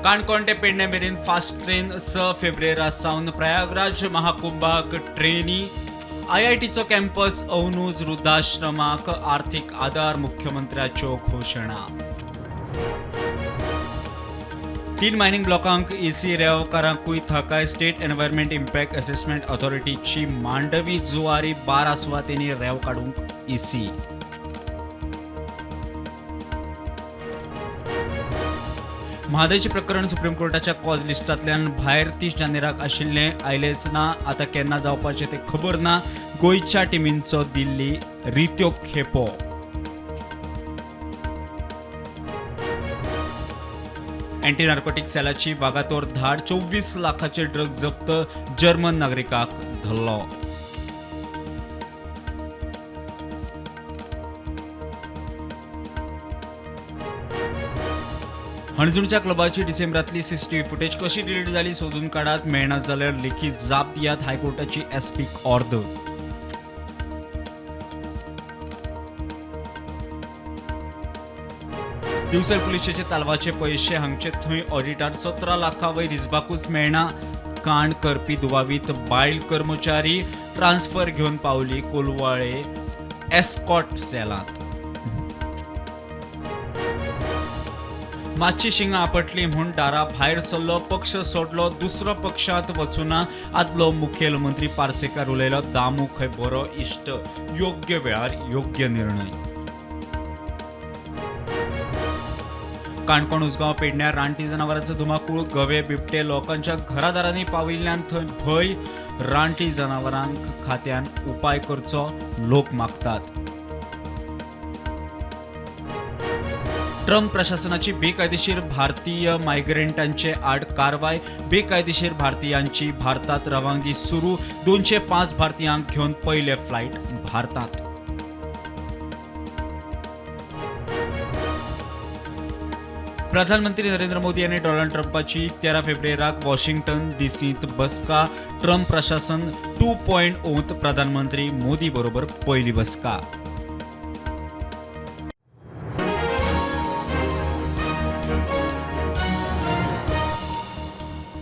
काणकोण ते पेडणे मेरेन fast train 6 फेब्रुवारा सावन प्रयागराज महाकुंभाक ट्रेनी. आयआयटीचो कॅम्पस अवनूज वृद्धाश्रमाक आर्थीक आदार, मुख्यमंत्र्याच्यो घोशणा. 3 मायनिंग ब्लॉकांक एसी रेंवकारांकूय थाकाय. स्टेट एन्व्हायरमेंट इम्पॅक्ट असेसमेंट ऑथॉरिटीची मांडवी जुवारी 12 सुवातेंनी रेंव काडूंक एसी. म्हादयचें प्रकरण सुप्रीम कोर्टाच्या कॉज लिस्टांतल्यान भायर 30 जानेराक आशिल्लें, आयलेंच ना. आतां केन्ना जावपाचें तें खबर ना. गोंयच्या टिमींचो दिल्ली रित्यो खेपो. अँटी नार्कोटिक सेलाची वागातोर धाड, 24 लाखाचे ड्रग जप्त, जर्मन नागरिकाक धरलो. हणजूणच्या क्लबाची डिसेंबरातली सीसीटीव्ही फुटेज कशी डिलीट जाली सोदून काडात, मेळना जाल्यार लेखी जाप दियात, हायकोर्टाची एसपीक ऑर्द. दिवचल पुलिशेचे तालवाचे पयशे हांगचे थंय ऑडिटार, 17 लाखां वयर हिसबाकूच मेळना. कांड करपी दुबावीत बायल कर्मचारी ट्रान्सफर घेवन पावली कोलवाळे एस्कॉट सेलांत. मातशी शिंगां आपटली म्हूण दारा भायर सरलो, पक्ष सोडलो, दुसरो पक्षांत वचुना. आदलो मुखेलमंत्री पार्सेकार उलयलो, दामू खंय बरो इश्ट, योग्य वेळार योग्य निर्णय. काणकोण उसगांव पेडण्यार रानटी जनावरांचो धुमाकूळ, गवे बिबटे लोकांच्या घरादारांनी पाविल्ल्यान थंय भंय. रानटी जनावरांक खात्यान उपाय करचो, लोक मागतात. ट्रम्प प्रशासनाची बेकायदेशीर भारतीय मायग्रंटांचे आड कारवाय, बेकायदेशीर भारतीयांची भारतात रवानगी सुरू, 205 भारतीयांक घेवन पयले फ्लायट भारतात. प्रधानमंत्री नरेंद्र मोदी आनी डोनाल्ड ट्रम्पाची 13 फेब्रुवाराक वॉशिंग्टन डीसींत बसका. ट्रम्प प्रशासन 2.0 प्रधानमंत्री मोदी बरोबर पयली बसका.